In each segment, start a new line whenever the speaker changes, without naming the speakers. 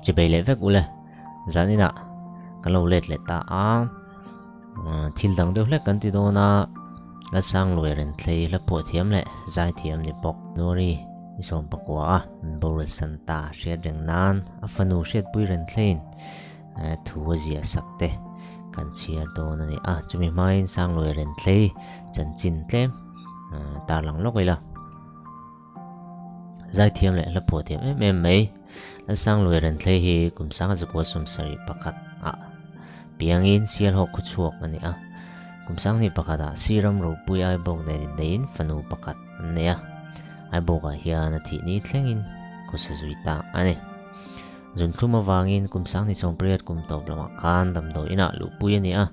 Chibei leh vek ule zaninah kan lo let leh ta a thil dang deuh hlek kan ti dawn a la sang luai ren thlei hla phuah thiam leh zai thiam ni bawk Nori ni sawm pakua a boral san ta hriat reng nan a fanu hriatpui ren thleiin thu a ziah sak te kan chhiar dawn a ni a chumi hmain sang luai ren thlei chanchin tlem tarlang lawk ila. Zaithiam leh hla phuah thiam em em mai. Lalsangluai Renthlei hi kum sanga zakua 71 ah piangin Sialhawk khawchhuak a ni a. Kum 21 ah Siram ropui Aibawk nen inneiin fanu pakhat an nei a. Aibawk ah hian a thih ni thlengin khawsa zui ta a ni. Zunthlum avangin kum 2018 kum tawp lamah khan damdawi inah luhpui a ni a.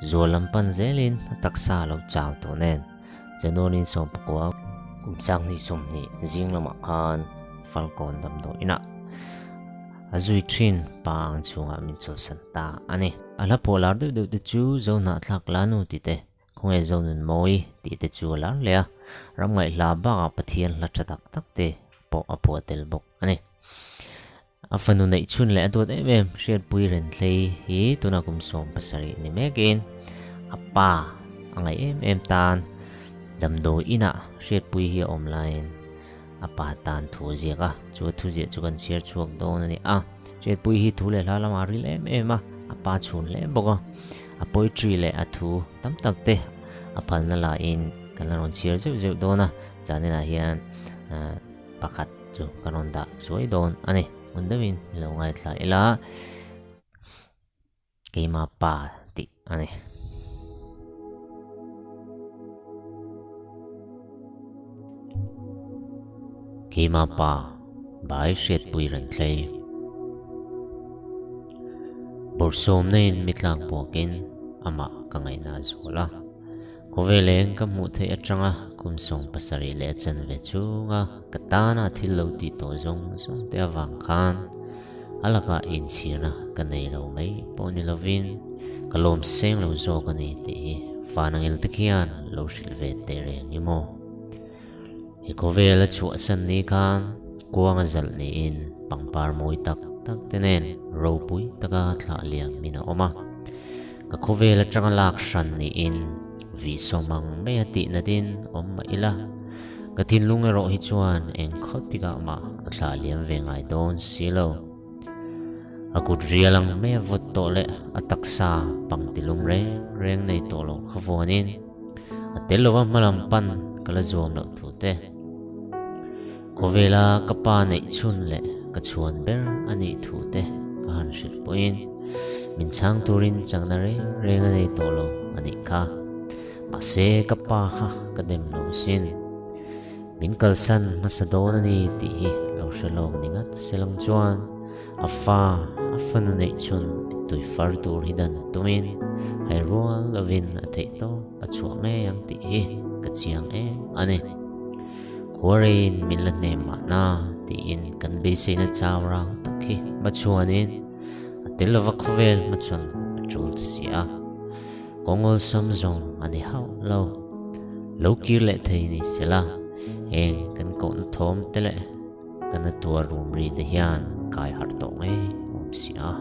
Zual lam pan zelin a taksa a lo chau tawh nen. January 19 kum 2020 zing lamah khan Falkawn damdawi inah a zui thin pa ang chhungah min chawlhsan ta a ni. A hla pawh lar deuh deuh te chu Zohnahthlak Lanu tih te, Khawnge Zonun Mawi tih te chu a lar hle a, ramngaihhla bakah Pathian hla tha tak tak te pawh a phuah tel bawk a ni. A fanu neih chhun leh a duat em em Hriatpui Renthlei hi tuna kum 17 ni mekin a pa a ngaih em em tan damdawi inah Hriatpui hi a awm laiin a pa tan thu a ziak a, chu a thuziah chu kan chhiar chhuak dawn a ni a. Hriatpui hi thu leh hla lamah a ril em em a, a pa chhun hle bawk a, a poetry leh a thu tam tak te a phalna lahin kan la rawn chhiar zeuh zeuh dawn a, zaninah hian pakhat chu ka rawn dah suai dawn a ni. Hmun deuhin i lo ngaithla ila, keima pa tih a ni. Keima pa bai hriatpui rawn thlei. Bawrhsawmna in mi tlak buakin amah ka ngaihna a zual a. Khawvel eng ka hmuh theih atanga kum 70 leh a chanve chhunga ka tana thil lo tih tawh zawng zawng te avang khan a lakah inchhirna ka nei lo mai pawh ni lovin ka lawm seng lo zawk a ni tih hi Vanangil te khian lo hrilh ve teh reng i maw? I khawvel a chhuahsan ni khan kuang a zalh niin pangpar mawi tak tak te nen ropui taka thlah liam min a awm a. Ka khawvel atanga lak hran niin vih sawm ang mai a tih natin awm mah ila, ka thinlung erawh hi chuan eng khaw tikah mah a thlah liam ve ngai dawn si lo. A kut rial ang mai a vawt tawh leh a taksa pangtilum reng reng nei tawh lo kha vuanin a tel lova hmalam pan ka la zuam loh thu te. Khawvela ka pa neih chhun leh ka chhuan ber a nih thu te ka han hrilh pawhin min chhang turin chakna reng reng a nei tawh lo a nih kha. Mahse ka pa kha ka dem lo sin. Min kalsan hmasa dawn a ni tih hi lo hre lawk ni ngat se lang chuan a fa, a fanu neih chhun tui far tur hi dan tumin hai rual lovin a theih tawp a chhuah ngei ang tih hi ka chiang em a ni. Khuareiin min la hnem mahna tiin kan beiseina chau rang tak hi hmachhuanin a tel lova khawvel hmachhawn a tul ta si a. Kawng awlsam zawng a ni hauh lo. Lo kir leh thei ni sela, heng kan kohna thawm te leh kan a tuar rum ri te hian kai harh tawh ngei awm si a.